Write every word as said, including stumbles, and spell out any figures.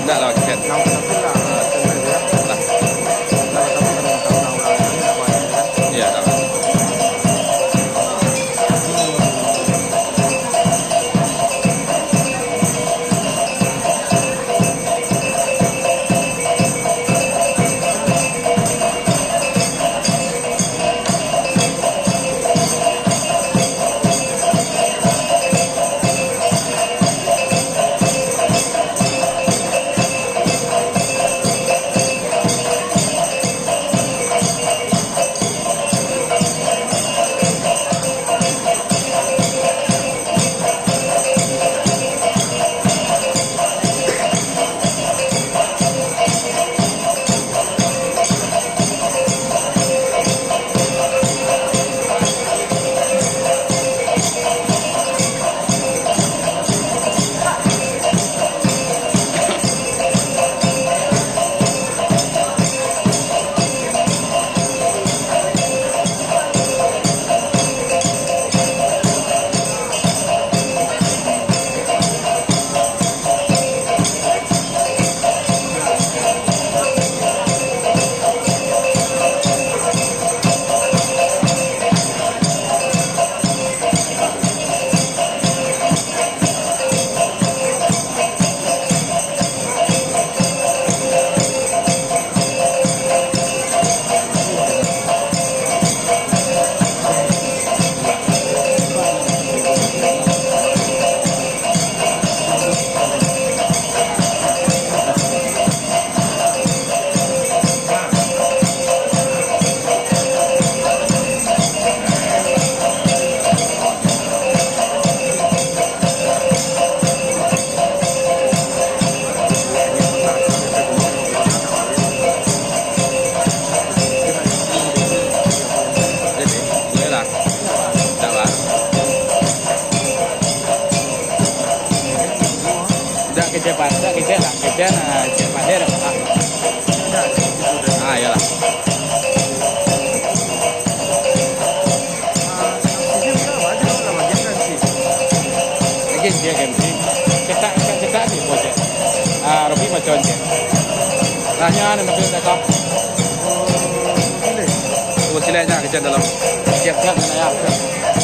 Ndak lah, kasihan. Lah. Iya, tak apa. Boleh lah. Tak, Bang. Dak kecek pa-, dak kecek lah. Kecek, ah, kecek pandai dak, Bang. Ah, iyolah. Lagi dia kan. Cetak, cetak, cetak ni projek. Ah, Robi macam je. Tanya ni, tapi tak tahu. Oh, silek je kerja dalam. Siap-siap, nak ya.